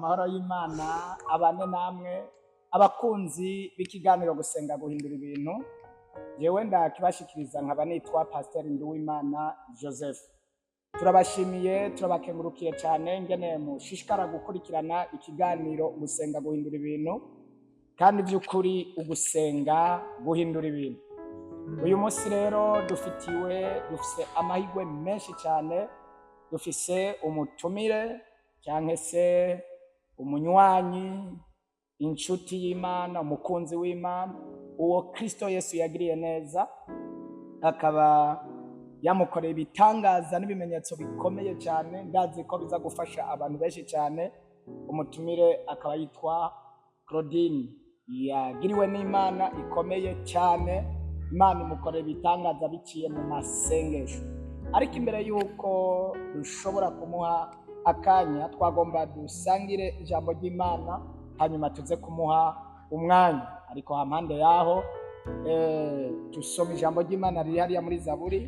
Amahoro y'Imana abane namwe, abakunzi b'ikiganiro Gusenga Guhindura Ibintu. Jewe ndakibashikiriza nkaba nitwa Pasiteri Nduwimana Joseph. Turabashimiye, turabakengurukiye cyane ingene mushishikara gukurikirana ikiganiro Gusenga Guhindura Ibintu, kandi by'ukuri ugusenga guhindura ibintu. Uyu munsi rero dufise amahirwe menshi cyane, dufise umutumire cyangwa se umunywanyi, inshuti y'Imana, umukunzi w'Imana, uwo Kristo Yesu yagiriye neza, akaba yamukoreye ibitangaza n'ibimenyetso bikomeye cyane. Ndazi ko biza gufasha abantu benshi cyane. Umutumire akaba yitwa Claudine, yagiriwe n'Imana ikomeye cyane, Imana imukorera ibitangaza biciye mu masengesho. Ariko imbere y'uko dushobora kumuha akanya, twagomba dusangire ijambo ry'Imana, hanyuma tuze kumuha umwanya. Ariko hampande yaho dusoma ijambo ry'Imana riri hariya muri Zaburi,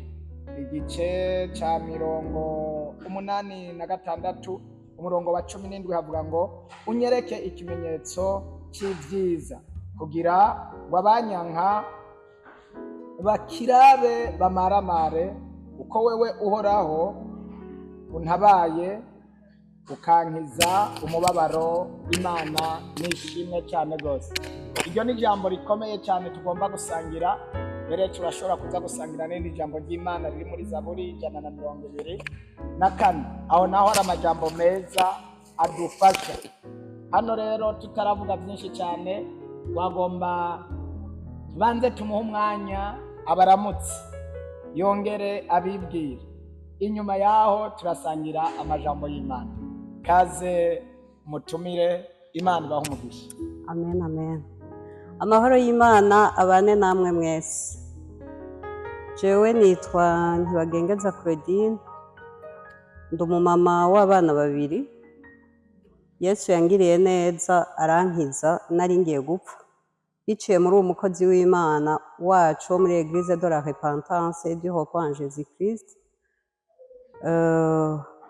igice ca 86, umurongo wa 17, havuga ngo: "Unyereke ikimenyetso c'ibyiza, kugira ngo abanyanka bakirabe bamaramare, uko wewe Uhoraho untabaye ukankiza umubabaro." Imana nishimwe cyane rwose. Iryo ni ijambo rikomeye cyane tugomba gusangira. Mbere turashobora kuza gusangira n'irindi jambo ry'Imana riri muri Zaburi 124. Aho naho hari amajambo meza adufasha. Hano rero, tutaravuga byinshi cyane, wagomba banze tumuhe umwanya abaramutse, yongere abibwire. Inyuma yaho turasangira amajambo y'Imana. Kaze mutumire, Imana ibahe umugisha. Amen, amen. Amahoro y'Imana abane namwe mwese. Jewe nitwa Ntibagengeza Claudine, ndi umumama w'abana babiri. Yesu yangiriye neza arankiza, nari ngiye gupfa, biciye muri uwo mukozi w'Imana wacu wo muri Église de la Repentance et du Repos en Jésus Christ,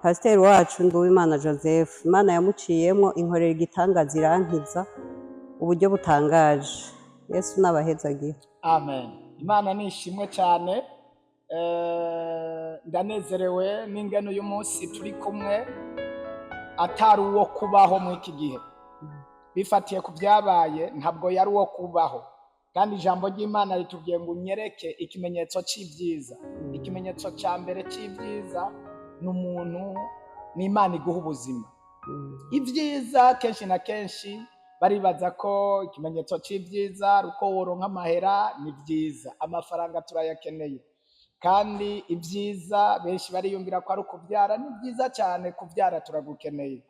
pasiteri wacu Nduwimana Joseph. Imana yamuciyemwo inkorera igitangaza, irankiza uburyo butangaje. Yesu n'abahezagihe. Amen. Imana ni ishimwe cyane. Ndanezerewe n'ingene uyu munsi turi kumwe, atari uwo kubaho muri iki gihe. Bifatiye ku byabaye, ntabwo yari uwo kubaho. Kandi ijambo ry'Imana ritubwiye ngo: "Unyereke ikimenyetso cy'ibyiza." Ikimenyetso cya mbere cy'ibyiza ni umuntu, ni Imana iguha ubuzima. Ibyiza, kenshi na kenshi baribaza ko ikimenyetso cy'ibyiza ari uko woronka amahera. Ni byiza, amafaranga turayakeneye. Kandi ibyiza benshi bariyumvira ko ari ukubyara. Ni byiza cyane kubyara, turagukeneye.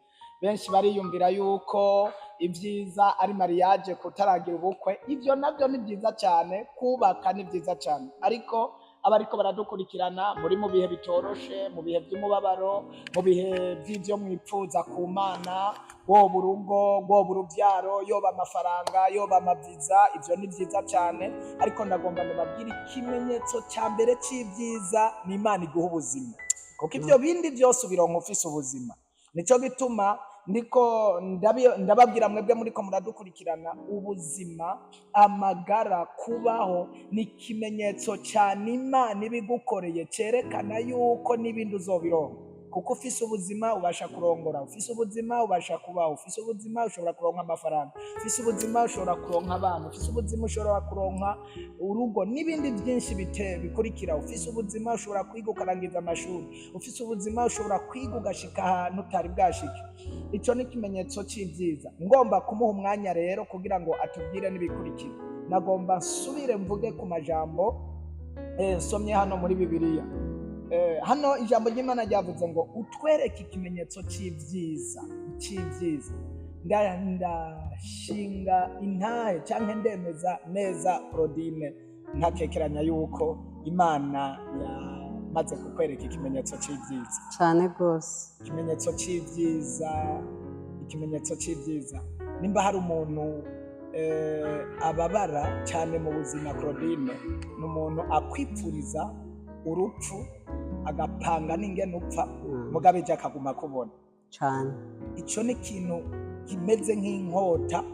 Benshi bariyumvira yuko ibyiza ari mariage, kutaragira ubukwe. Ibyo nabyo ni byiza cyane, kubaka ni byiza cyane. Ariko abariko baradukurikirana muri mu bihe bitoroshe, mu bihe by'umubabaro, mu bihe by'ibyo mwipfuza ku Mana, woba urugo, woba urubyaro, yoba amafaranga, yoba amaviza, ibyo ni byiza cyane. Ariko ndagomba ndababwira, ikimenyetso cya mbere cy'ibyiza ni Imana iguha ubuzima, kuko ibyo bindi byose ubironka ufise ubuzima. Nicyo gituma ndiko ndababwira mwebwe muriko muradukurikirana, ubuzima, amagara, kubaho ni ikimenyetso cyane Imana ibigukoreye, cyerekana yuko n'ibindi uzobironka. Kuko ufise ubuzima ubasha kurongora, ufise ubuzima ubasha kubaho, ufise ubuzima ushobora kuronka amafaranga, ufise ubuzima ushobora kuronka abana, ufise ubuzima ushobora kuronka urugo n'ibindi byinshi bikurikira. Ufise ubuzima ushobora kwiga ukarangiza amashuri, ufise ubuzima ushobora kwiga ugashika ahantu utari bwashike. Icyo ni ikimenyetso cy'ibyiza. Ngomba kumuha umwanya rero kugira ngo atubwire n'ibikurikira. Nagomba nsubire mvuge ku majambo nsomye hano muri Bibiliya. Hano ijambo ry'Imana ryavuze ngo: "Utwereke ikimenyetso cy'ibyiza." Ndashinga intahe cyangwa ndemeza neza, Claudine, ntakekeranya yuko Imana yamaze kukwereka ikimenyetso cy'ibyiza. Cyane rwose. Ikimenyetso cy'ibyiza, ikimenyetso cy'ibyiza, nimba hari umuntu ababara cyane mu buzima, Claudine, ni umuntu akwipfuriza urupfu, agapanga n'ingene upfa, mugabe ejo akaguma kubona. Cane. Ico ni ikintu kimeze nk'inkota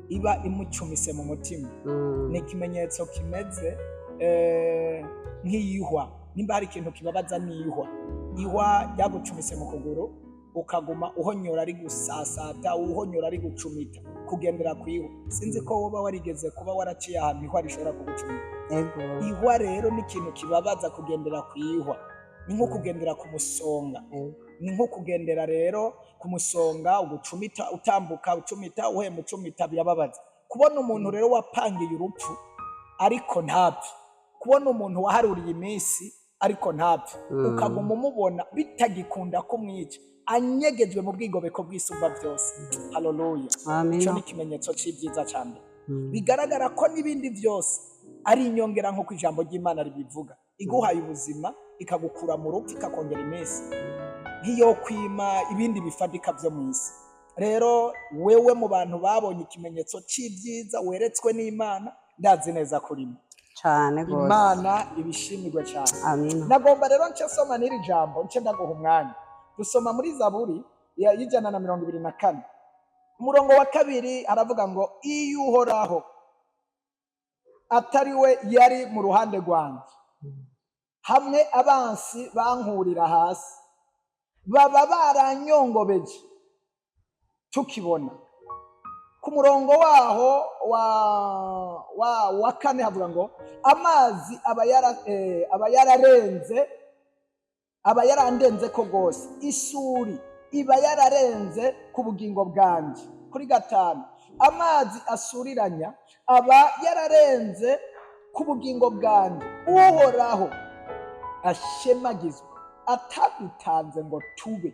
iba imucumise mu mutima. Ni ikimenyetso kimeze nk'iyihwa. Nimba hari ikintu kibabaza, n'ihwa. Ihwa ryagucumise mu kuguru, ukaguma uhonyora, ari gusasata, uhonyora, ari gucumita, kugendera ku ihwa. Sinzi ko woba warigeze kuba waraciye ahantu ihwa rishobora kugucumita. Ego. Ihwa rero ni ikintu kibabaza. Kugendera ku ihwa ni nko kugendera ku musonga. Ni nko kugendera rero ku musonga ugucumita, utambuka ucumita, uhema ucumita, birababaza. Kubona umuntu rero wapangiye urupfu ariko ntapfe, kubona umuntu waharuriye iminsi ariko ntapfe, ukaguma umubona bitagikunda kumwica, anyegejwe mu bwigobeko bw'Isumba byose, haleluya! Amina. Ico ni ikimenyetso c'ibyiza ca mbere. Bigaragara ko n'ibindi byose ari inyongera, nk'uko ijambo ry'Imana ribivuga. Iguhaye ubuzima, ikagukura mu rupfu, ikakongera iminsi, nk'iyo kwima ibindi bifatika byo mu isi. Rero wewe mu bantu babonye ikimenyetso c'ibyiza weretswe n'Imana, ndazi neza kurimo. Cane gose. Imana ibishimirwe cyane. Amina. Nagomba rero nce soma n'iri jambo, nce ndaguha umwanya. Dusoma muri Zaburi ya 124, umurongo wa 2, aravuga ngo: "Iyo Uhoraho atari we yari mu ruhande rwanjye, hamwe abansi bankurira hasi, baba baranyongobeje tukibona." Ku murongo waho wa 4 havuga ngo: "Amazi aba yararenze, aba yarandenze ko rwose, isuri iba yararenze ku bugingo bwanjye." Kuri 5: "Amazi asuriranya aba yararenze ku bugingo bwanjye. Uhoraho ashemagizwe atadutanze ngo tube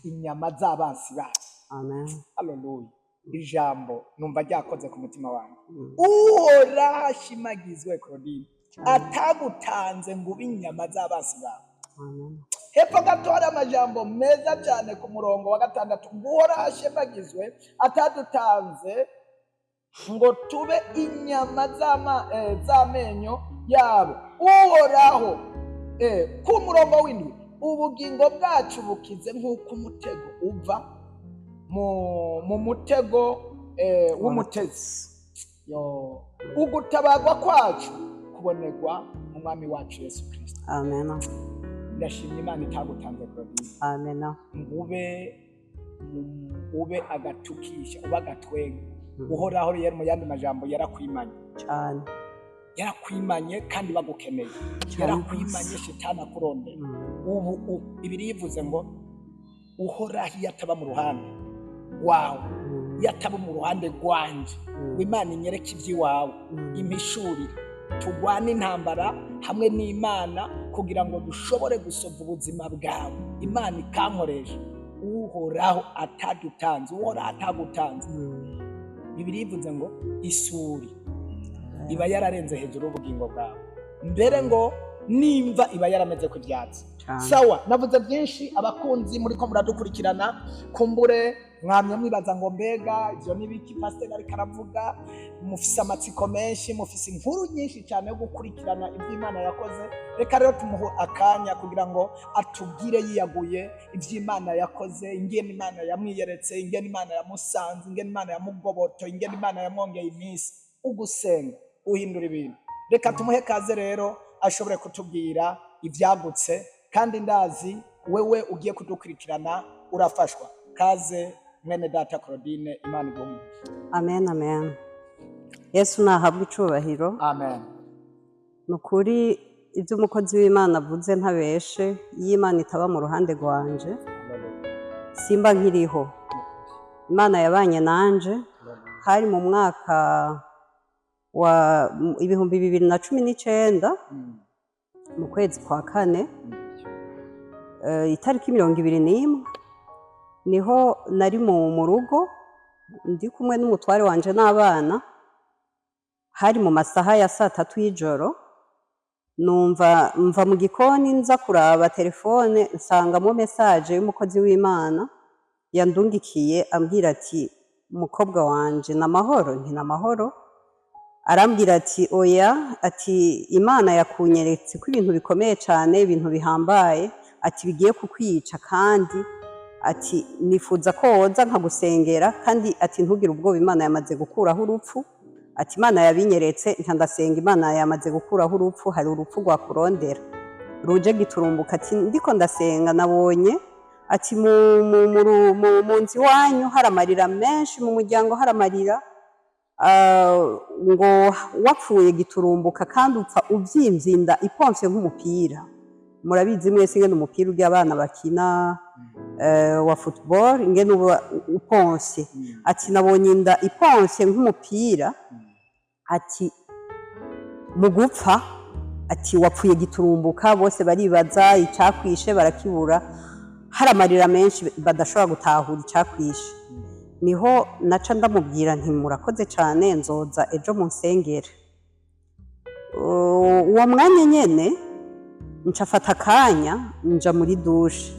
inyama z'abansi bacu." Amen. Haleluya! Ijambo numva ryakoze ku mutima wanjye. Uhoraho ashimagizwe, Claudine, atagutanze ngo ube inyama z'abansi bawe. Amen. Hepfo gato hari amajambo meza cyane ku murongo wa 6 ngo: "Uhoraho ashemagizwe atadutanze ngo tube inyama z'amenyo yabo." Uhoraho ku murongo w'7: "Ubugingo bwacu bukize nk'uko umutego uva mu mutego w'umutezi. Yo, ugutabarwa kwacu kubonerwa mu Mwami wacu Yesu Kirisito." Amen. Ndashimye Imana itagutanze, Claudine, Amen. ngo ube agatukisha, ube agatwenga. Uhoraho rero mu yandi majambo yarakwimanye. Cane. Yarakwimanye kandi bagukeneye. Yarakwimanye shitani akurondera. Ubu ibiri yivuze ngo Uhoraho iyo ataba mu ruhande wawe, iyo ataba mu ruhande rwanje, ngo Imana inyereke iby'iwawe, impishurire, turwane intambara hamwe n'Imana kugira ngo dushobore gusova ubuzima bwawe, Imana ikankoresha. Uhoraho atadutanze, Uhoraho atagutanze. Bibiri yivuze ngo isuri iba yararenze hejuru y'ubugingo bwawe, mbere ngo nimva iba yarameze ku ibyatsi. Cane. Sawa, navuze byinshi. Abakunzi muri ko muradukurikirana, kumbure mwamye mwibaza ngo: "Mbega ivyo ni biki pasiteri ariko aravuga?" Mufise amatsiko menshi, mufise inkuru nyinshi cyane yo gukurikirana ibyo Imana yakoze. Reka rero tumuhe akanya kugira ngo atubwire yiyaguye ibyo Imana yakoze, ingene Imana yamwiyeretse, ingene Imana yamusanze, ingene Imana yamugoboto, ingene Imana yamwongeye iminsi. Ugusenga uhindura ibintu. Reka tumuhe kaze rero ashobore kutubwira ibyagutse, kandi ndazi wewe ugiye kudukurikirana urafashwa. Kaze, mwene data Claudine, Imana iguhe umugisha. Amen, amen. Yesu nahabwe icubahiro. Amen. Ni ukuri ibyo umukozi w'Imana avuze ntabeshe. Iyo Imana itaba mu ruhande rwanje, simba nkiriho. Imana yabanye nanje. Hari mu mwaka wa 2019, mu kwezi kwa kane, itariki 21, niho nari mu rugo ndi kumwe n'umutware wanje n'abana. Hari mu masaha ya saa 3 y'ijoro. Numva mva mu gikoni nza kuraba telefone, nsangamo message y'umukozi w'Imana yandungikiye, ambwira ati: "Umukobwa wanje, ni amahoro?" Nti: "Ni amahoro." Arambwira ati: "Oya," ati, "Imana yakunyeretse ko ibintu bikomeye cyane, ibintu bihambaye," ati, "bigiye kukwica." Kandi Ati nifuza ko woza nkagusengera, kandi ati ntugire ubwoba, Imana yamaze gukuraho urupfu. Ati Imana yabinyeretse, nca ndasenga, Imana yamaze gukuraho urupfu, hari urupfu rwakurondera ruje giturumbuka. Ati ndiko ndasenga nabonye, ati mu nzu iwanyu hari amarira menshi, mu muryango hari amarira. Ngo wapfuye giturumbuka kandi upfa uvyimvye inda ipomfye nk'umupira. Murabizi mwese ingene umupira urya abana bakina wa football, ingene uba upomfye. Ati nabonye inda ipomfye nk'umupira. Ati mu gupfa, ati wapfuye giturumbuka, bose baribaza icakwishe barakibura, hari amarira menshi badashobora gutahura icakwishe. Niho naca ndamubwira nti murakoze cyane, nzoza ejo munsengere. Uwo mwanya nyene nca akanya nja muri douche.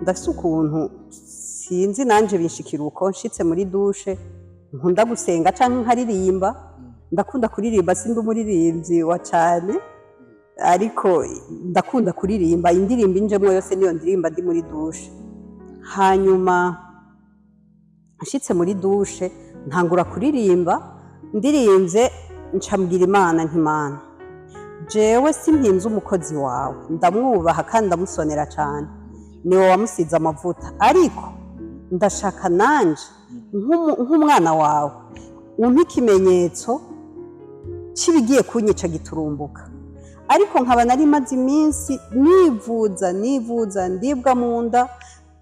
Ndafise ukuntu, sinzi nanje binshikira uko, nshitse muri douche nkunda gusenga canke nkaririmba. Ndakunda kuririmba, sindi umuririmbyi wa cane, ariko ndakunda kuririmba. Indirimbo injemwo yose niyo ndirimba ndi muri douche. Hanyuma nshitse muri douche ntangura kuririmba. Ndirimbye nca mbwira Imana nti Imana, jewe simpinze umukozi wawe, ndamwubaha kandi ndamusonera cane, niwe wamusize amavuta, ariko ndashaka nanje nk'umwana wawe umpe ikimenyetso cy'ibigiye kunyica giturumbuka. Ariko nkaba nari maze iminsi nivuza, nivuza, ndibwa mu nda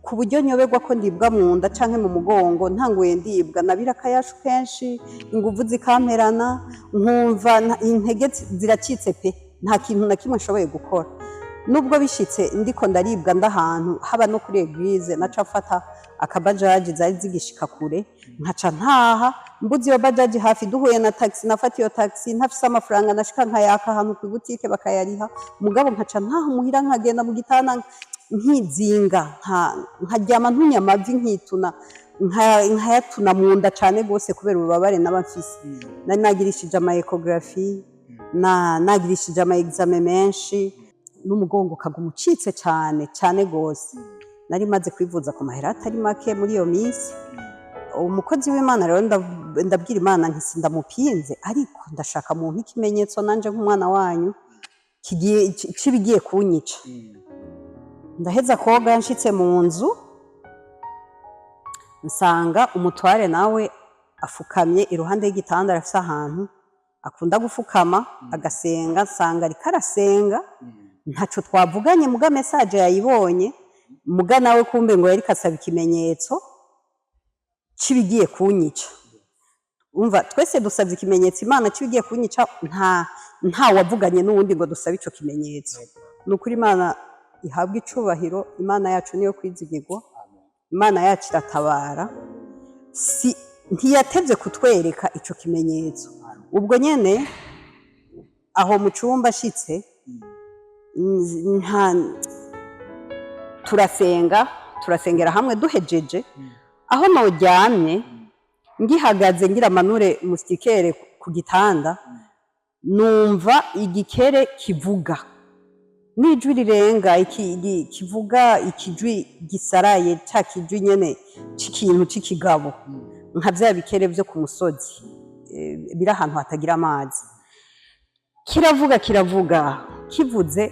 ku buryo nyoberwa ko ndibwa mu nda canke mu mugongo. Ntanguye ndibwa nabira akayashu kenshi, inguvu zikamperana, nkumva intege ziracitse pe, nta kintu na kimwe nshoboye gukora. Nubwo bishitse ndiko ndaribwa ndahantu haba no kuri église, naca mfata akabajaji zari zigishika kure nkaca ntaha. Mbuze iyo bajaji hafi, duhuye na taxi nafata iyo taxi. Ntafise amafaranga, nashika nkayaka ahantu ku butike bakayariha, mugabo nkaca ntaha muhira, nkagenda mu gitanda nkizinga, nkaryama ntunya amavi, nkituna, nkayatuna mu nda cane gose kubera ububabare naba mfise. Nari nagirishije ama échographie, na nagirishije ama examen menshi, n'umugongo ukaguma ucitse cane cane gose. Nari maze kwivuza ku mahera atari make muri iyo minsi. Umukozi w'Imana rero, ndabwira Imana nti sindamupinze, ariko ndashaka muntu ikimenyetso nanje nk'umwana wanyu c'ibigiye kunyica. Ndaheza koga, nshitse mu nzu nsanga umutware nawe afukamye iruhande y'igitanda. Arafise ahantu akunda gufukama agasenga. Nsanga ariko arasenga, ntaco twavuganye, muga message yayibonye. Muga nawe kumbe ngo yariko asaba ikimenyetso c'ibigiye kunyica. Umva, twese dusabye ikimenyetso Imana c'ibigiye kunyica, nta wavuganye n'uwundi ngo dusabe ico kimenyetso. Ni ukuri Imana ihabwa icubahiro, Imana yacu niyo kwizigirwa, Imana yacu iratabara. Si ntiyatevye kutwereka ico kimenyetso. Ubwo nyene aho mu cumba ashitse, nta turasenga, turasengera hamwe. Duhejeje, aho noryamye ngihagaze ngira manure moustiquaire ku gitanda, numva igikere kivuga n'ijwi rirenga, kivuga ikijwi gisaraye, ca kijwi nyene c'ikintu c'ikigabo, nka vya bikere vyo ku musozi biri ahantu hatagira amazi. Kiravuga, kiravuga. Kivuze,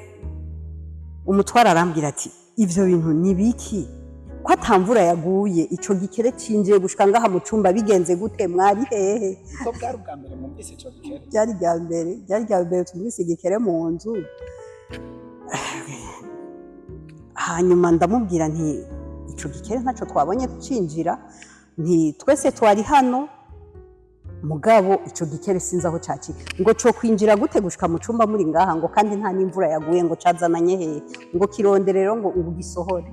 umutware arambwira ati ivyo bintu ni biki, ko ata mvura yaguye, ico gikere cinjiye gushika ngaha mu cumba bigenze gute, mwari hehe? Ko bwari ubwa mbere mwumvise ico gikere? Byari irya mbere, byari irya mbere tumvise igikere mu nzu. Hanyuma ndamubwira nti ico gikere ntaco twabonye cinjira, nti twese twari hano, mugabo ico gikere sinzi aho caciye, ngo co kwinjira gute gushika mu cumba muri ngaha, ngo kandi nta n'imvura yaguye, ngo cazananye hehe, ngo kirondere rero ngo ugisohore.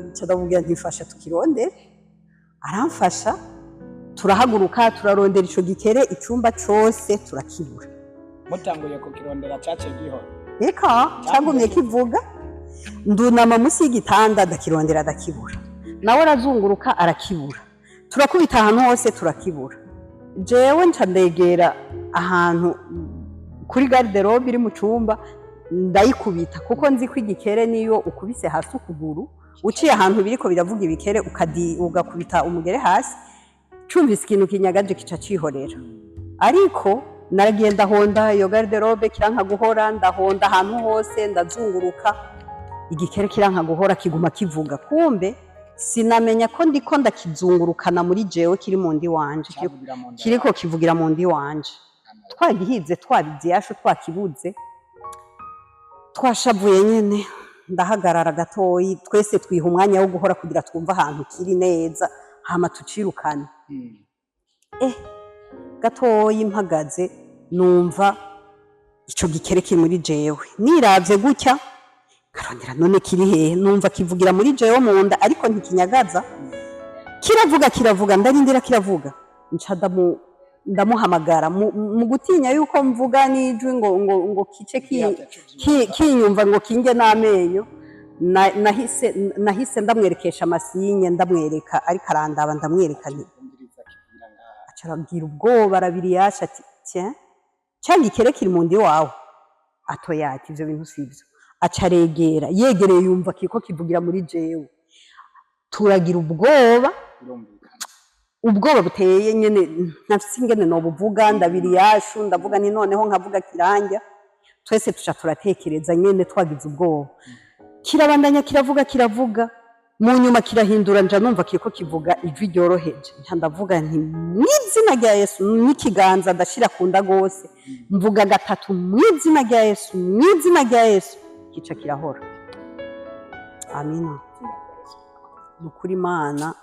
Nca ndamubwira nti fasha tukirondere. Aramfasha, turahaguruka, turarondera ico gikere icumba cose, turakibura. Mutanguye kukirondera caciye gihora? Eka, cagumye kivuga. Ndunama munsi y'igitanda ndakirondera, ndakibura. Nawe arazunguruka arakibura. Turakubita ahantu hose turakibura. Jewe nca ndegera ahantu kuri garde-robe iri mu cumba, Ndayikubita kuko nzi ko igikere niyo ukubise hasi ukuguru, uciye ahantu biriko biravuga ibikere, ugakubita umugere hasi, cumvise ikintu kinyagaje kica cihorera. Ariko naragiye ndahonda iyo garde-robe, kiranka guhora. Ndahonda ahantu hose, ndazunguruka, igikere kiranka guhora, kiguma kivuga. Kumbe sinamenya ko ndiko ndakizungurukana muri jewe, kiri mu ndi wanje. Cyavugira mu nda. Kiriko kivugira mu ndi wanje. Twagihize, twabize yashu, twakibuze, twashavuye nyene. Ndahagarara gatoyi, twese twiha umwanya wo guhora kugira twumve ahantu kiri neza, hama tucirukane. Gatoyi mpagaze, numva ico gikere kiri muri jewe. Niravye gutya, karondera none kiri hehe? Numva kivugira muri jewe mu nda, ariko ntikinyagaza. Kiravuga, kiravuga, ndarindira, kiravuga. Nca ndamuhamagara mu gutinya yuko mvuga n'ijwi ngo kice kinyumva ngo kinge n'amenyo. Nahise ndamwerekesha amasinye, ndamwereka ariko arandaba, ndamwereka nti Umviriza, kivugira ngaha. Aca arabwira ubwoba, arabiriyasha ati: "Tiens, ca gikere kiri mu ndi wawe." Atoya, ati: "Ivyo bintu sivyo." Aca aregera, yegereye yumva kiriko kivugira muri jewe. Turagira ubwoba. Birumvikana. Ubwoba buteye nyene, ntafise ingene nobuvuga. Ndabiriyashu, ndavuga ni noneho nkavuga kiranja. Twese tuca turatekereza nyene, twagize ubwoba. Kirabandanya kiravuga, kiravuga, mu nyuma kirahindura, nja numva kiriko kivuga ijwi ryoroheje. Nca ndavuga nti: "Mw'izina rya Yesu!" N'ikiganza ndashira ku nda gose, mvuga gatatu: "Mw'izina rya Yesu, mw'izina rya Yesu!" Kica kirahora. Amina. Izina rya Yesu. Ni ukuri, Imana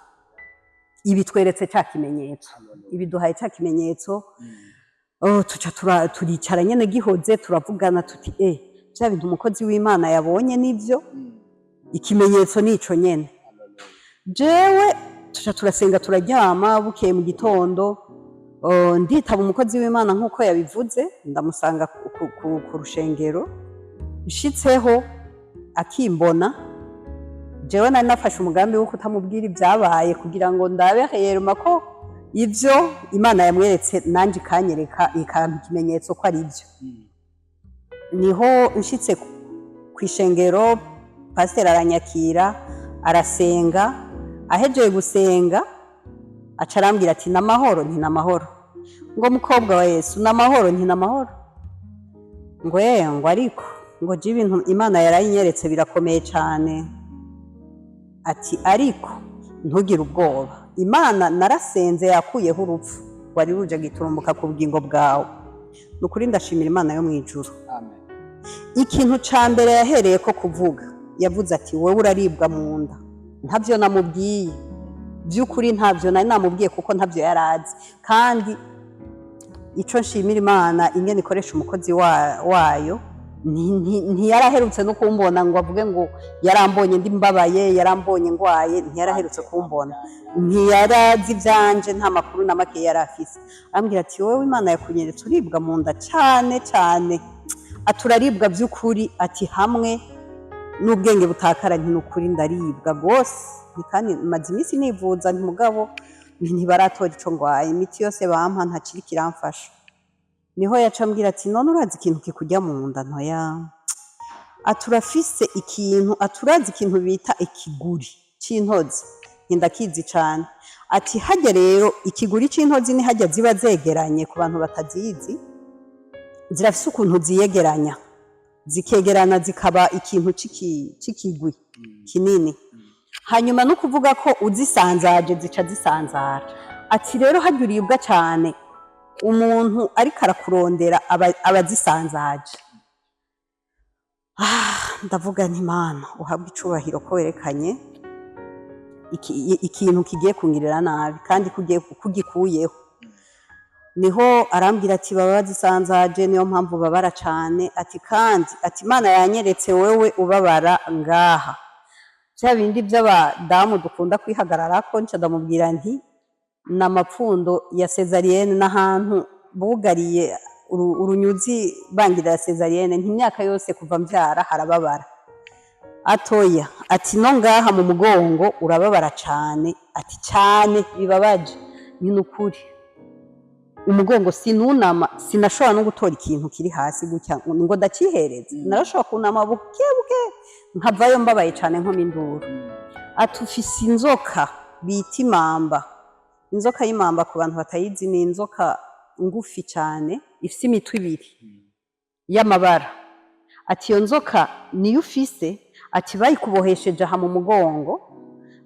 ibitweretse cya kimenyetso, ibiduhaye cya kimenyetso. Oh, tuca turicara nyene gihoze, turavugana tuti: "Eh, bya bintu umukozi w'Imana yabonye nivyo, ikimenyetso nico nyene." Jewe tuca turasenga, turaryama. Bukeye mu gitondo, oh, nditaba umukozi w'Imana nk'uko yabivuze, ndamusanga ku rushengero. Nshitseho akimbona, jewe nari nafashe umugambi wo kutamubwira ibyabaye kugira ngo ndabe yeruma ko ibyo Imana yamweretse nanjye ikanyereka, ikampa ikimenyetso ko ari byo. Niho nshitse ku ishengero, pasiteri aranyakira, arasenga. Ahejeje gusenga aca arambwira ati: "N'amahoro?" Nti: "N'amahoro." Ngo: "Mukobwa wa Yesu, n'amahoro?" Nti: "N'amahoro." Ngo: "Ngo ariko ngo je ibintu Imana yarayinyeretse birakomeye cyane." Ati: "Ariko ntugire ubwoba, Imana narasenze yakuyeho urupfu wari ruje giturumbuka ku bugingo bwawe." Ni ukuri, ndashimira Imana yo mu ijuru. Amen. Ikintu ca mbere yahereye ko kuvuga, yavuze ati: "Wowe uraribwa mu nda." Ntabyo namubwiye, by'ukuri ntabyo nari namubwiye kuko ntabyo yari azi. Kandi ico nshimira Imana ingene ikoresha umukozi wayo, ntiyaraherutse no kumbona ngo avuge ngo yarambonye ndi mbabaye, yarambonye ngwaye. Ntiyaraherutse kumbona, ntiyarazi ivyanje, nta makuru na make yari afise. Arambwira ati: "Wowe Imana yakunyeretse uribwa mu nda cane cane." Ati: "Uraribwa by'ukuri." Ati: "Hamwe n'ubwenge butakara." Nti: "Nukuri ndaribwa rwose." Nti: "Kandi maze iminsi nivuza." Nti: "Mugabo ntibaratora ico ngwaye, imiti yose bampa ntakiri kiramfasha." Niho yaca ambwira ati: "None urazi ikintu kikurya mu nda?" Ntoya. Ati: "Urafise ikintu." Ati: "Urazi ikintu bita ikiguri c'intozi?" Nti: "Ndakizi cane." Ati: "Harya rero ikiguri c'intozi ni harya ziba zegeranye." Ku bantu batazizi, zirafise ukuntu ziyegeranya, zikegerana, zikaba ikintu c'ikigwi kinini. Hanyuma no kuvuga ko uzisanzaje zica zisanzara. Ati: "Rero harya uribwa cane, umuntu ariko arakurondera aba azisanzaje." Ah, ndavuga nti: "Mana, uhabwe icubahiro ko werekanye ikintu kigiye kungirira nabi kandi kugiye kugikuyeho." Niho arambwira ati: "Baba bazisanzaje, niyo mpamvu babara cane." Ati: "Kandi," ati, "Imana yanyeretse wewe ubabara ngaha." Vya bindi vy'abadamu dukunda kwihagararako, nca ndamubwira nti: "Ni amapfundo ya césarienne, n'ahantu bugariye urunyuzi bangirira césarienne." Nti: "Imyaka yose kuva mvyara harababara." Atoya, ati: "No ngaha mu mugongo urababara cane." Ati: "Cane bibabaje." Ni nukuri. Umugongo sinunama, sinashobora no gutora ikintu kiri hasi gutya ngo ndacihereze. Narashobora kunama buke buke, nkavayo mbabaye cane, nkoma induru. Ati: "Ufise inzoka bita imamba." Inzoka y'imamba, ku bantu batayizi, ni inzoka ngufi cane ifise imitwe ibiri y'amabara. Ati: "Iyo nzoka niyo ufise." Ati: "Bayikubohesheje aha mu mugongo."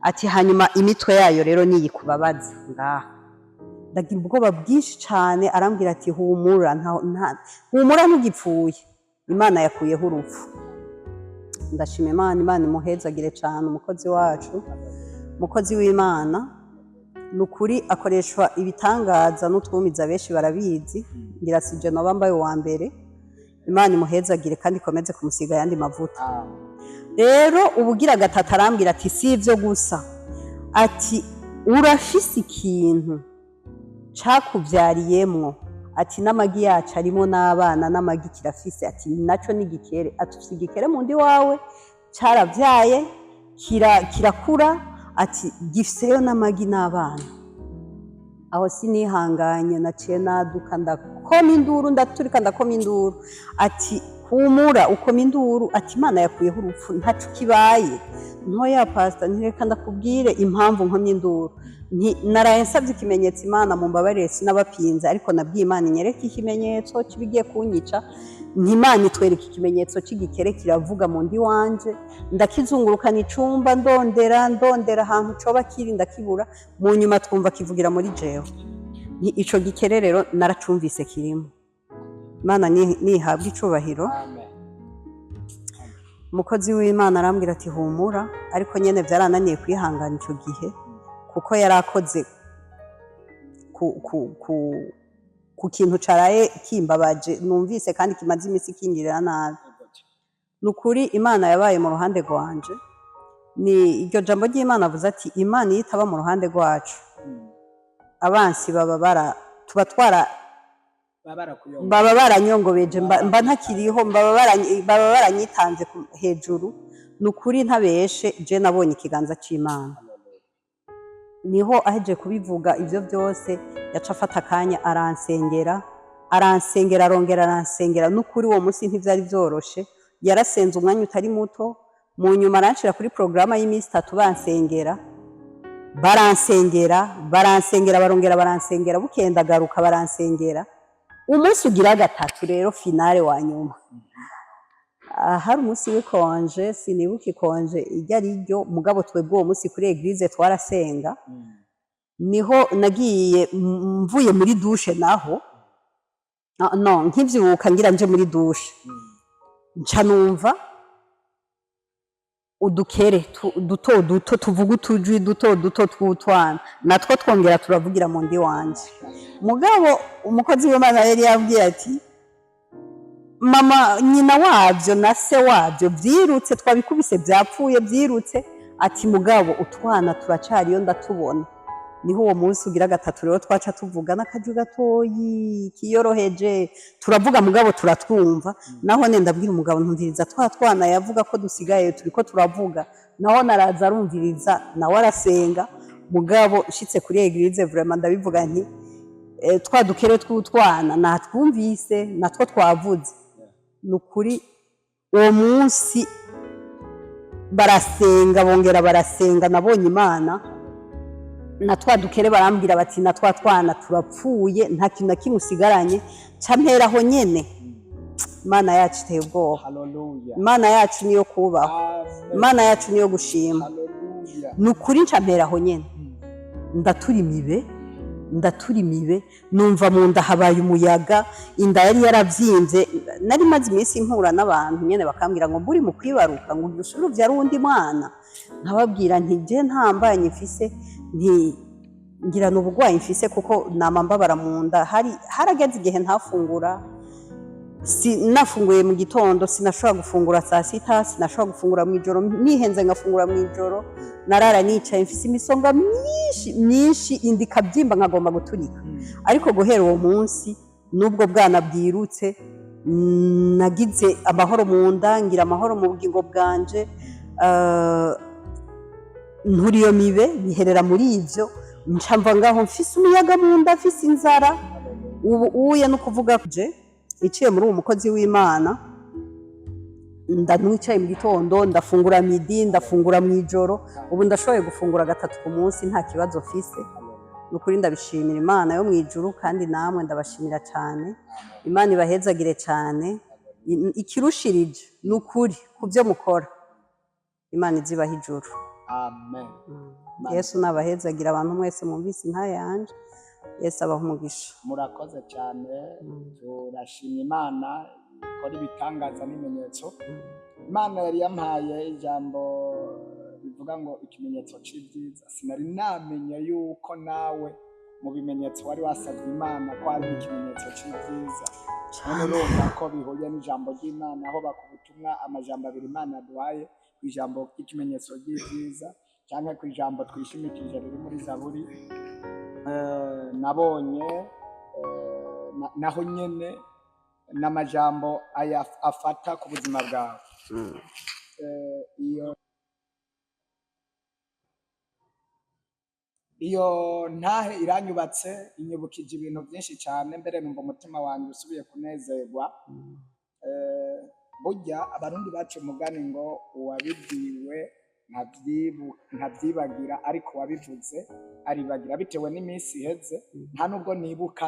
Ati: "Hanyuma imitwe yayo rero niyi kubabaza ngaha." Ndagira ubwoba bwinshi cane. Arambwira ati: "Humura, humura, ntugipfuye, Imana yakuyeho urupfu." Ndashima Imana. Imana imuhezagire cane umukozi wacu, umukozi w'Imana. Ni ukuri akoreshwa ibitangaza n'utwumiza, benshi barabizi, ngira sije noba mbaye uwa mbere. Imana imuhezagire kandi ikomeze kumusiga ayandi mavuta. Rero ubugira gatatu arambwira ati: "Si ibyo gusa," ati: "urafise ikintu cakuvyariyemwo," ati: "n'amagi yacu arimo n'abana, n'amagi kirafise," ati: "naco ni igikere," ati: "ufise igikere mu ndi wawe, caravyaye, kirakura," ati: "gifiseyo n'amagi n'abana." Aho sinihanganye, naciye naduka, ndakoma induru, ndaturika, ndakoma induru. Ati: "Humura, ukoma induru," ati: "Imana yakuyeho urupfu, ntaco kibaye." Ntoya pastor, ntireka ndakubwire impamvu nkomye induru. Nti naraye nsabye ikimenyetso Imana, mumbabarire sinabapinze, ariko nabwiye Imana inyereke ikimenyetso kibigiye kunyica. Nti Imana itwereka ikimenyetso c'igikere kiravuga mu ndi wanje. Ndakizungurukana icumba, ndondera, ndondera ahantu coba kiri, ndakibura. Mu nyuma twumva kivugira muri jewe. Nti ico gikere rero naracumvise kirimo. Imana nihabwe icubahiro. Amen. Umukozi w'Imana arambwira ati: "Humura." Ariko nyene vyarananiye kwihangana ico gihe, kuko yari akoze ku kintu caraye kimbabaje numvise kandi kimaze imisi kingirira nabi. Ni ukuri Imana yabaye mu ruhande rwanje. Ni iryo jambo ry'Imana avuze ati: "Imana iyo itaba mu ruhande rwacu, abansi baba bara tuba twara Baba barakuyonga. Baba baranyongobeje, mba ntakiriho, baba baranyitanze hejuru." Ni ukuri ntabeshe, je nabonye ikiganza c'Imana. Niho aheje kubivuga ivyo byose, yaca afata akanya aransengera, aransengera, arongera aransengera. N'ukuri uwo munsi ntivyari vyoroshe, yarasenze umwanya utari muto. Mu nyuma aranshira kuri porogaramu y'iminsi 3, bansengera, baransengera, baransengera, barongera baransengera, bukeye ndagaruka, baransengera. Umunsi ugira gatatu rero, finale wa nyuma. Hari umunsi w'ikonje, sinibuka ikonje iryo ari ryo, mugabo twebwe uwo munsi kuri église twarasenga. Niho nagiye mvuye muri douche, naho no nkivyuka ngira nje muri douche, nca numva udukere duto duto tuvuga utujwi duto duto tw'utwana, natwo twongera turavugira mu ndi wanje. Mugabo umukozi w'Imana yari yabwiye ati: "Mama, nyina wabyo na se wabyo byirutse, twabikubise, byapfuye, byirutse." Ati: "Mugabo utwana turacariyo, ndatubona." Niho uwo munsi ugira gatatu rero twaca tuvuga n'akajwi gatoyi kiyoroheje, turavuga mugabo turatwumva. Naho ne ndabwira umugabo: "Ntumviriza twa twana yavuga ko dusigaye turiko turavuga." Naho naraza arumviriza, nawe arasenga. Mugabo nshitse kuri église, vraiment ndabivuga nti: "Twa dukere tw'utwana natwumvise, natwo twavuze." Ni ukuri uwo munsi barasenga, bongera barasenga, nabonye Imana. Na twa dukere barambwira bati: "Na twa twana turapfuye, nta kintu na kimwe usigaranye." Ca mperaho nyene. Imana yacu iteye ubwoba. Haleluya. Imana yacu niyo kubaho. Amen. Imana yacu niyo gushima. Haleluya. Ni ukuri nca mperaho nyene, ndatura imibe, ndatura imibe, numva mu nda habaye umuyaga, inda yari yaravyimbye. Nari maze iminsi mpura n'abantu nyene bakambwira ngo mburi mu kwibaruka, ngo usubire uvyare uwundi mwana. Nkababwira nti: "Je nta mbanyi mfise," nti: "ngira ni uburwayi mfise, kuko nama mbabara mu nda." Hari harageze igihe ntafungura. Nafunguye mu gitondo sinashobora gufungura saa sita, sinashobora gufungura mu ijoro, nihenze ngafungura mu ijoro. Narara nicaye mfise imisonga myinshi myinshi, inda ikabyimba nkagomba guturika. Ariko guhera uwo munsi n'ubwo bwana bwirutse, nagize amahoro mu nda, ngira amahoro mu bugingo bwanje. Nturi iyo mibe biherera muri ivyo, nca mva ngaho mfise umuyaga mu nda, mfise inzara. Ubu uye no kuvuga je iciye muri uwo mukozi w'Imana, ndanywa icayi mu gitondo, ndafungura midi, ndafungura mu ijoro. Ubu ndashoboye gufungura gatatu ku munsi, nta kibazo mfise. Ni ukuri ndabishimira Imana yo mu ijuru, kandi namwe ndabashimira cyane. Imana ibahezagire cyane. Ikirushirije ni ukuri ku byo mukora, Imana izibaha ijuru. Amen. Yesu nabahezagira. Abantu mwese mwumvise intahe yanje, Yesu abaha umugisha. Murakoze cyane. Turashima Imana ikora ibitangaza n'ibimenyetso. Imana yari yampaye ijambo rivuga ngo ikimenyetso c'ibyiza. Sinari namenye yuko nawe mu bimenyetso wari wasabye Imana ko harimo ikimenyetso c'ibyiza. None urumva ko bihuye n'ijambo ry'Imana, aho bakubutumwa amajambo abiri Imana yaduhaye ku ijambo ry'ikimenyetso ry'ibyiza cyangwa ku ijambo twishimikije riri muri Zaburi. Nabonye naho nyene n'amajambo aya afata ku buzima bwawe. Iyo ntahe iranyubatse, inyibukije ibintu byinshi cyane. Mbere numva umutima wanjye usubiye kunezerwa. Burya Abarundi baca umugani ngo uwabibwiwe ntabyibagira, ariko uwabivuze aribagira bitewe n'iminsi iheze. Nta nubwo nibuka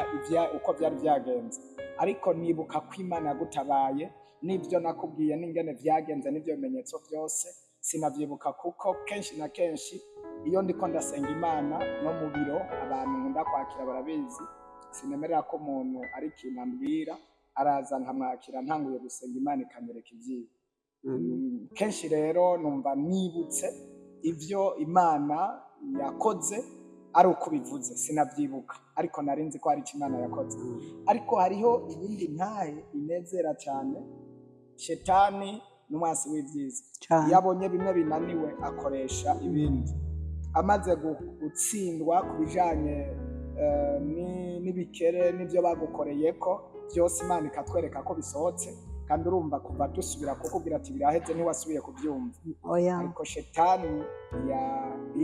uko byari byagenze, ariko nibuka ko Imana yagutabaye n'ibyo nakubwiye n'ingene byagenze n'ibyo bimenyetso byose sinabyibuka, kuko kenshi na kenshi iyo ndiko ndasenga Imana no mu biro, abantu nkunda kwakira barabizi, sinemerera ko umuntu ari ikintu ambwira, araza nkamwakira ntanguye gusenga Imana ikanyereka ibyiwe. Kenshi rero numva nibutse ibyo Imana yakoze ari uko bivuze, sinabyibuka, ariko nari nzi ko hari icyo Imana yakoze. Ariko hariho iyindi ntahe inezera cyane. Shetani n'umwasi w'ibyiza. Cane. Iyo abonye bimwe binaniwe, akoresha ibindi. Amaze gutsindwa ku bijanye n'ibikere n'ibyo bagukoreye ko byose, Imana ikatwereka ko bisohotse, kandi urumva kuva dusubira kukubwira ati biraheze, ntiwasubiye kubyumva. Oya. Ariko shetani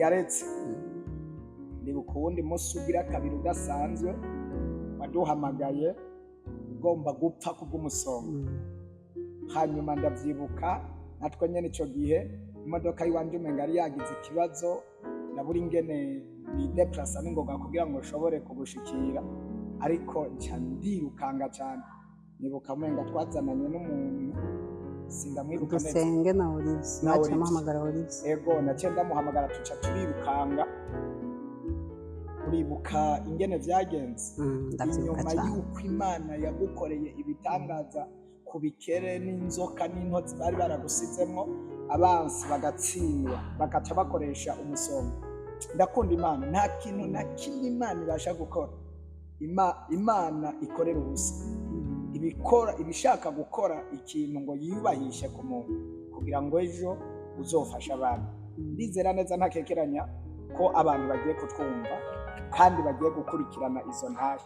yaretse. Ndibuka uwundi munsi ugira kabiri udasanzwe waduhamagaye ugomba gupfa kubw'umusonga. Hanyuma ndabyibuka natwe nyene ico gihe imodoka y'iwanje umenga yari yagize ikibazo, ndabura ingene nideplasa n'ingoga kugira ngo nshobore kugushikira, ariko nca ndirukanga cane. Nibuka umenga twazananye n'umuntu, sindamwibuka neza. Dusenge na Olivier. Na Naciye Olivier. amuhamagara Olivier. Ego, naciye ndamuhamagara, tuca turirukanga. Uribuka ingene vyagenze? Ndavyibuka Inyuma cane. y'uko Imana yagukoreye ibitangaza ku bikere n'inzoka n'intozi bari baragusizemwo, abansi bagatsindwa, bagaca bakoresha umusonga. Ndakunda Imana. Nta kintu na kimwe Imana ibasha gukora, Imana ikorera ubusa. Ibikora ibishaka gukora ikintu ngo yiyubahishe ku muntu kugira ngo ejo uzofashe abantu. Ndizera neza ntakekeranya ko abantu bagiye kutwumva kandi bagiye gukurikirana izo ntahe,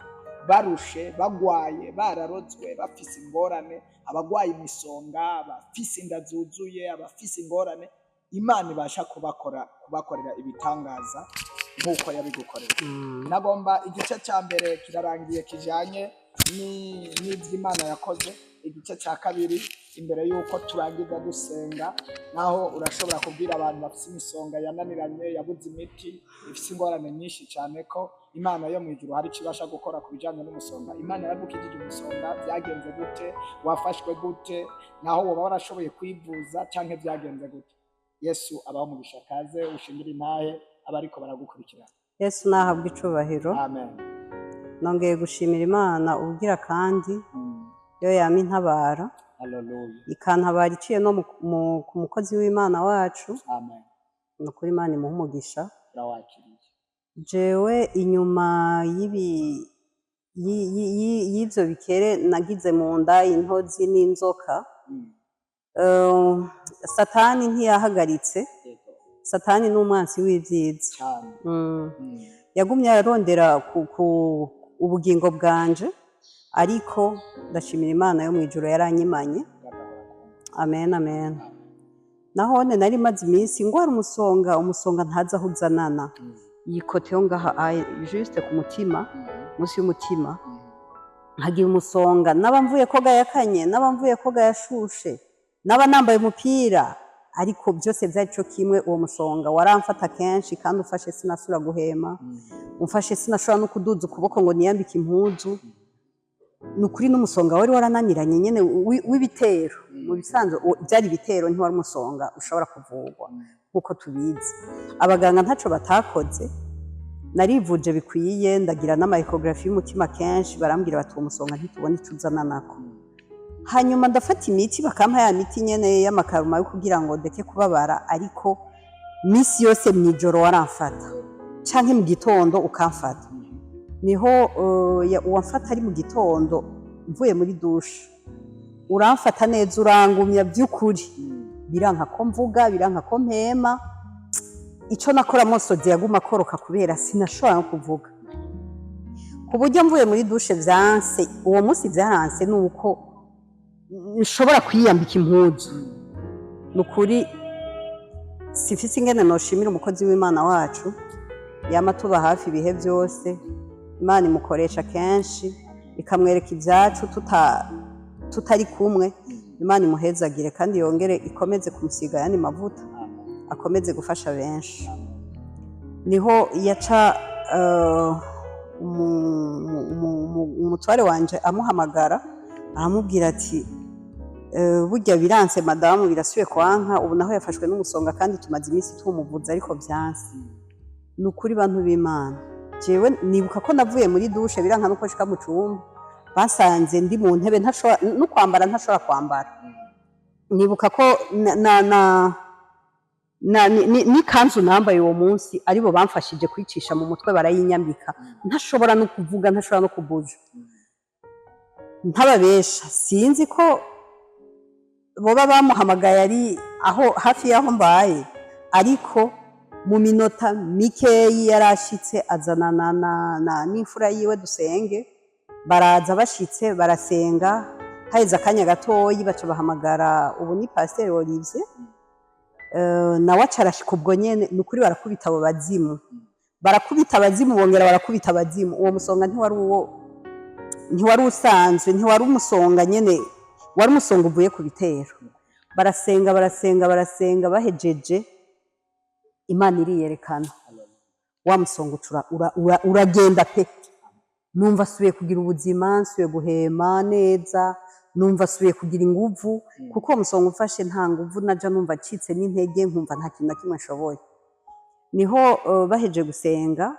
barushe, bagwaye, bararozwe, bafise ingorane, abagwaye imisonga, abafise inda zuzuye, abafise ingorane, Imana ibasha kubakorera ibitangaza nk'uko yabigukoreye. Nagomba igice cya mbere kirarangiye kijanye n'ivy'Imana yakoze. Igice cya kabiri, imbere y'uko turangiza dusenga, naho urashobora kubwira abantu bafise imisonga yananiranye, yabuze imiti, ifise ingorane nyinshi cyane, ko Imana yo mu ijuru hari icyo ibasha gukora ku bijanye n'umusonga. Imana yaragukijije umusonga, byagenze gute? Wafashwe gute? Naho woba warashoboye kwivuza canke byagenze gute? Yesu abaho umugisha. Kaze ushingire intahe abariko baragukurikirana. Yesu nahabwa icubahiro. Amen. Nongeye gushimira Imana ubugira kandi yo yama intabara, Haleluya. ikantabara iciye no ku mukozi w'Imana wacu. Amen. Ni ukuri Imana imuha umugisha. Turawakiriye. Jewe inyuma y'ibi y'ivyo bikere nagize mu nda, intozi n'inzoka, Satani ntiyahagaritse. Satani ni umwansi w'ivyiza. Cyane. Yagumye arondera ku ubugingo bwanje, ariko ndashimira Imana yo mu ijuru yaranyimanye. Ndagahora kumva. Amen, amen. Nahone nari maze iminsi ngwara umusonga, umusonga ntazi aho uzanana. Iyi côté yo ngaha aye, juste ku mutima, munsi y'umutima. Nkagira umusonga, naba mvuye koga yakanye, naba mvuye koga yashushe, naba nambaye umupira, ariko byose byari cyo kimwe. Uwo musonga waramfata kenshi, kandi ufashe sinasubira guhema, umfashe sinashobora no kuduza ukuboko ngo niyambike impuzu. Ni ukuri, n'umusonga wari warananiranye nyene w'ibitero. Mu bisanzwe byari ibitero, ntiwari umusonga ushobora kuvurwa nk'uko tubizi. Abaganga ntaco batakoze, narivuje bikwiye, ndagira n'ama échographie y'umutima kenshi, barambwira bati: "Uwo musonga ntitubona ico uzana nako." Hanyuma ndafata imiti, bakampa ya miti nyene y'amakaruma yo kugira ngo ndeke kubabara, ariko misi yose mw'ijoro waramfata canke mu gitondo ukamfata. Niho uwamfata ari mu gitondo, mvuye muri douche, uramfata neza, urangumya by'ukuri, biranka ko mvuga, biranka ko mpema. Ico nakora, amosozi yaguma akoroka kubera sinashobora no kuvuga, ku buryo mvuye muri douche vyanse. Uwo munsi vyaranse nuko nshobora kwiyambika impuzu. Ni ukuri, sifise ingene noshimira umukozi w'Imana wacu yama tuba hafi ibihe byose. Imana imukoresha kenshi, ikamwereka ibyacu tutari kumwe. Imana imuhezagire kandi yongere ikomeze kumusiga ayandi mavuta, akomeze gufasha benshi. Niho yaca umutware wanje amuhamagara, aramubwira ati: "Burya biranse, madamu birasubiye kwanka. Ubu naho yafashwe n'umusonga, kandi tumaze iminsi tumuvuza ariko byanse." Ni ukuri, bantu b'Imana, jewe nibuka ko navuye muri douche, biranka nuko nshika mu cumba, basanze ndi mu ntebe, ntashobora no kwambara, ntashobora kwambara. Nibuka ko na n'ikanzu nambaye uwo munsi aribo bamfashije kwicisha mu mutwe, barayinyambika, ntashobora no kuvuga, ntashobora no kubuja. Ntababesha, sinzi ko boba bamuhamagaye ari aho hafi y'aho mbaye, ariko mu minota mikeyi yarashitse, azanana n'imfura yiwe dusenge. Baraza, bashitse barasenga, haheze akanya gatoyi baca bahamagara ubu ni Pasiteri Olivier, nawe aca arashika ubwo nyene. Ni ukuri, barakubita abo bazimu, barakubita abazimu, bongera barakubita abazimu. Uwo musonga ntiwari uwo, ntiwari usanzwe, ntiwari umusonga nyene, wari umusonga uvuye ku bitero. Barasenga, barasenga, barasenga, bahejeje Imana iriyerekana, wa musonga ucura uragenda pe. Numva asubiye kugira ubuzima, nsubiye guhema neza, numva asubiye kugira inguvu, kuko uwo musonga umfashe nta nguvu naja, numva acitse n'intege, nkumva nta kintu na kimwe nshoboye. Niho baheje gusenga,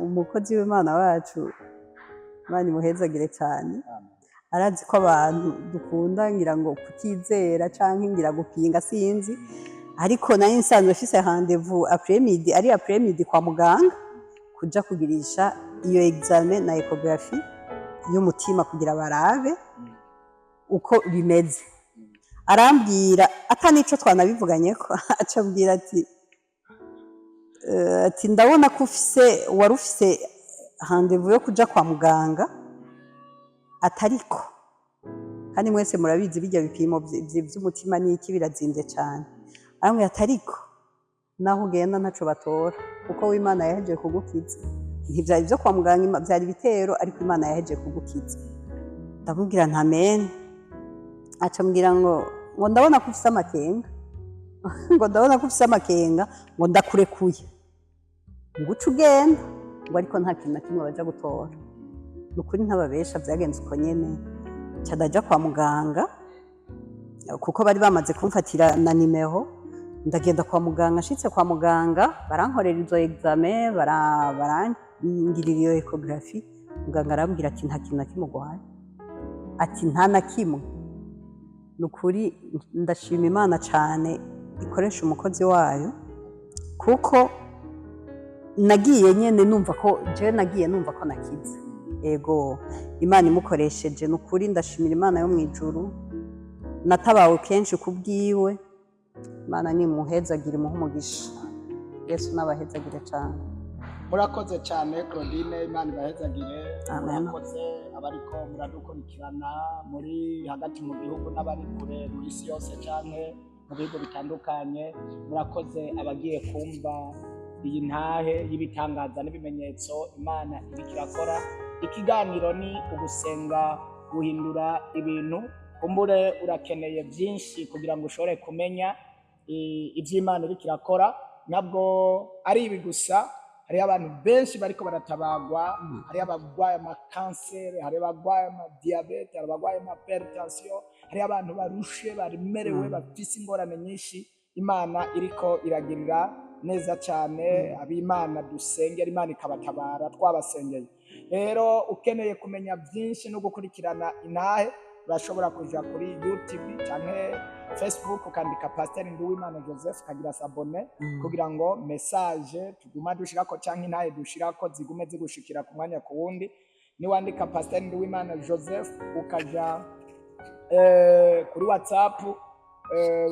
umukozi w'Imana wacu, Imana imuhezagire cyane, arazi ko abantu dukunda ngira ngo kutizera canke ngira gupinga, sinzi, ariko nari nsanzwe mfise rendez-vous après-midi, ari après-midi, kwa muganga kuja kugirisha iyo examen na échographie y'umutima kugira barabe uko bimeze. Arambwira ata nico twanabivuganyeko, aca ambwira ati ati: "Ndabona ko ufise, wari ufise rendez-vous yo kuja kwa muganga, atariko kandi mwese murabizi bijya bipimo vy'umutima n'iki birazimvye cane." Arambwira ati: "Ariko naho ugenda ntaco batora, kuko w'Imana yahejeje kugukiza. Ntivyari ivyo kwa muganga, vyari ibitero, ariko Imana yahejeje kugukiza." Ndamubwira nti: "Amen." Aca ambwira ngo ndabona ko ufise amakenga, ngo ndabona ko ufise amakenga, ngo ndakurekuye ngo uce ugenda, ngo ariko nta kintu na kimwe baja gutora. Ni ukuri, ntababesha, vyagenze uko nyene. Nca ndaja kwa muganga kuko bari bamaze kumfatira na nimero. Ndagenda kwa muganga, nshitse kwa muganga barankorera izo examen, barangirira iyo échographie. Muganga arambwira ati: "Nta kintu na kimwe urwaye," ati: "Nta na kimwe." Ni ukuri, ndashima Imana cane ikoresha umukozi wayo, kuko nagiye nyene numva ko jewe nagiye numva ko nakize. Ego, Imana imukoresheje. Ni ukuri, ndashimira Imana yo mu ijuru, natabawe kenshi ku bwiwe. Imana nimuhezagire, imuhe umugisha. Yesu n'abahezagire cane. Murakoze cyane, Claudine, Imana ibahezagire. Amen. Murakoze abariko muradukurikirana muri hagati mu gihugu n'abari kure ku isi yose canke mu bihugu bitandukanye. Murakoze abagiye kumva iyi ntahe y'ibitangaza n'ibimenyetso Imana iriko irakora. Ikiganiro ni ugusenga guhindura ibintu. Kumbure urakeneye byinshi kugira ngo ushobore kumenya ivy'Imana iriko irakora. Ntabwo ari ibi gusa, hariho abantu benshi bariko baratabagwa, hariho abagwaye amakanseri, hariho abagwaye amadiyabete, hari abagwaye amahypertension, hariho abantu barushe, baremerewe, bafise ingorane nyinshi. Imana iriko iragirira neza cyane ab'Imana dusengera, Imana ikabatabara twabasengeye. Rero ukeneye kumenya byinshi no gukurikirana intahe, urashobora kuja kuri YouTube canke Facebook, ukandika Pasiteri Nduwimana Joseph, ukagira s'abonner kugira ngo message tuguma dushirako canke intahe dushirako zigume zigushikira ku mwanya ku wundi. Niwandika Pasiteri Nduwimana Joseph, ukaja kuri WhatsApp,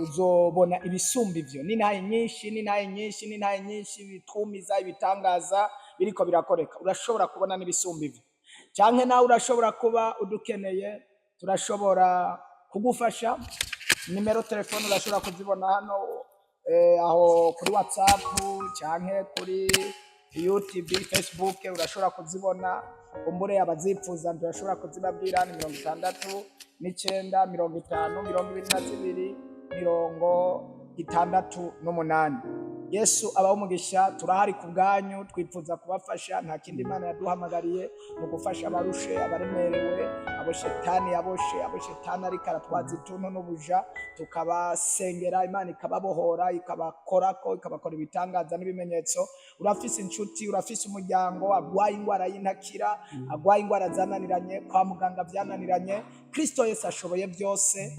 uzobona ibisumba ivyo n'intahe nyinshi, n'intahe nyinshi, n'intahe nyinshi, bitumiza ibitangaza biriko birakoreka. Urashobora kubona n'ibisumba ivyo, canke nawe urashobora kuba udukeneye, turashobora kugufasha. Nimero telefone urashobora kuzibona hano, aho kuri WhatsApp canke kuri YouTube, Facebook, urashobora kuzibona. Kumbure abazipfuza turashobora kuzibabwira, ni 69 50 22 68. Yesu abaho umugisha. Turahari ku bwanyu, twifuza kubafasha. Nta kindi Imana yaduhamagariye ni ugufasha abarushe, abaremerewe, abo shetani yaboshe, abo shetani ariko aratwaza ituntu n'ubuja, tukabasengera, Imana ikababohora, ikabakorako, ikabakora ibitangaza n'ibimenyetso. Urafise inshuti, urafise umuryango agwaye ingwara y'intakira, agwaye ingwara zananiranye kwa muganga, byananiranye, Kristo Yesu ashoboye byose.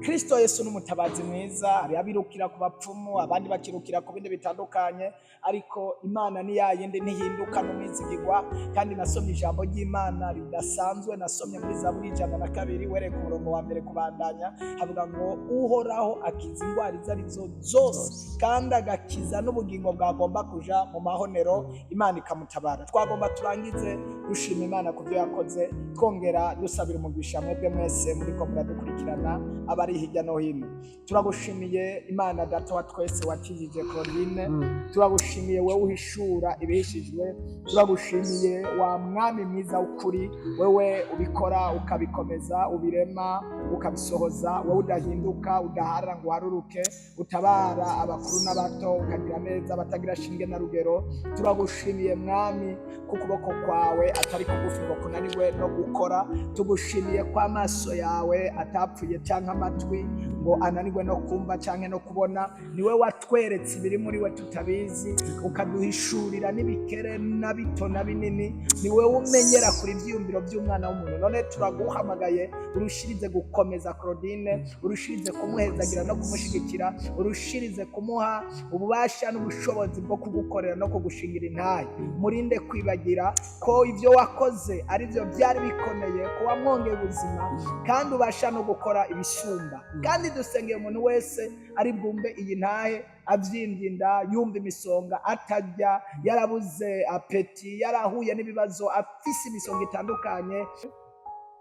Kristo Yesu ni umutabazi mwiza. Hari abirukira ku bapfumu, abandi bakirukira ku bindi bitandukanye, ariko Imana ni ya yindi, ntihinduka, n'umwizigirwa. Kandi nasomye ijambo ry'Imana ridasanzwe, nasomye muri Zaburi 102, wereka umurongo wa mbere kubandanya, havuga ngo Uhoraho akiza indwara izo arizo zose, kandi agakiza n'ubugingo bwagomba kuja mu mahonero, Imana ikamutabara. Twagomba turangize dushima Imana ku byo yakoze, twongera dusabira umugisha mwebwe mwese muriko muradukurikirana, abari hirya no hino. Turagushimiye Imana Data wa twese wakijije Claudine. Turagushimiye wewe uhishura ibihishijwe. Turagushimiye wa Mwami mwiza w'ukuri, wewe ubikora ukabikomeza, ubirema ukabisohoza, wowe udahinduka, udaharara ngo uharuruke, utabara abakuru n'abato, ukagira neza abatagira shinge na rugero. Turagushimiye Mwami ko ukuboko kwawe atari kugufi ngo kunanirwe no gukora. Tugushimiye ko amaso yawe atapfuye cyangwa amatwi ngo ananirwe no kumva cyangwa no kubona. Niwe watweretse ibiri muri we tutabizi, ukaduhishurira n'ibikere na bito na binini. Niwe umenyera kuri ibyiyumviro by'umwana w'umuntu. None turaguhamagaye, urushirize gukomeza Claudine, urushirize kumuhezagira no kumushyigikira, urushirize kumuha ububasha n'ubushobozi bwo kugukorera no kugushingira intahe. Murinde kwibagira ko ibyo wakoze ari byo byari bikomeye, ko wamwongeye ubuzima kandi ubasha no gukora ibisumba. Kandi dusengeye umuntu wese ari bwumve iyi ntahe, abyimbye inda, yumva imisonga, atarya, yarabuze appétit, yarahuye n'ibibazo, afise imisonga itandukanye,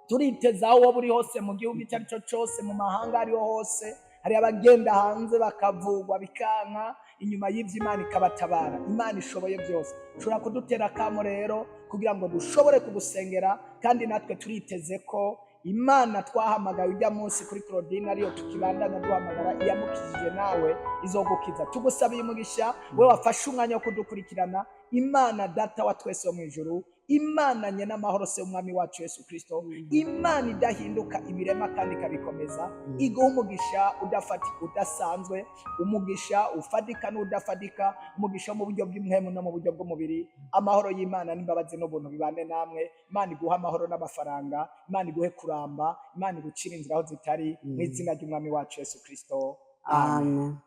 turiteza aho woba uri hose, mu gihugu icyo ari cyo cyose, mu mahanga ariho hose. Hari abagenda hanze bakavugwa bikanka, inyuma y'ibyo Imana ikabatabara. Imana ishoboye byose. Ushobora kudutera akamo rero kugira ngo dushobore kugusengera. Kandi natwe turiteze ko Imana twahamagaye ujya munsi kuri Claudine ariyo tukibandanya duhamagara, iyamukijije nawe izogukiza. Tugusabiye umugisha we wafashe umwanya wo kudukurikirana. Imana Data wa twese wo mu ijuru, Imana nye n'amahoro, se Umwami wacu Yesu Kristo, Imana idahinduka, ibirema kandi ikabikomeza, iguha umugisha udafatika, udasanzwe, umugisha ufatika n'udafatika, umugisha wo mu buryo bw'impwemu no mu buryo bw'umubiri. Amahoro y'Imana n'imbabazi n'ubuntu bibane namwe. Imana iguhe amahoro n'amafaranga, Imana iguhe kuramba, Imana igucire inzira aho zitari, mu izina ry'Umwami wacu Yesu Kristo, amen. Amen.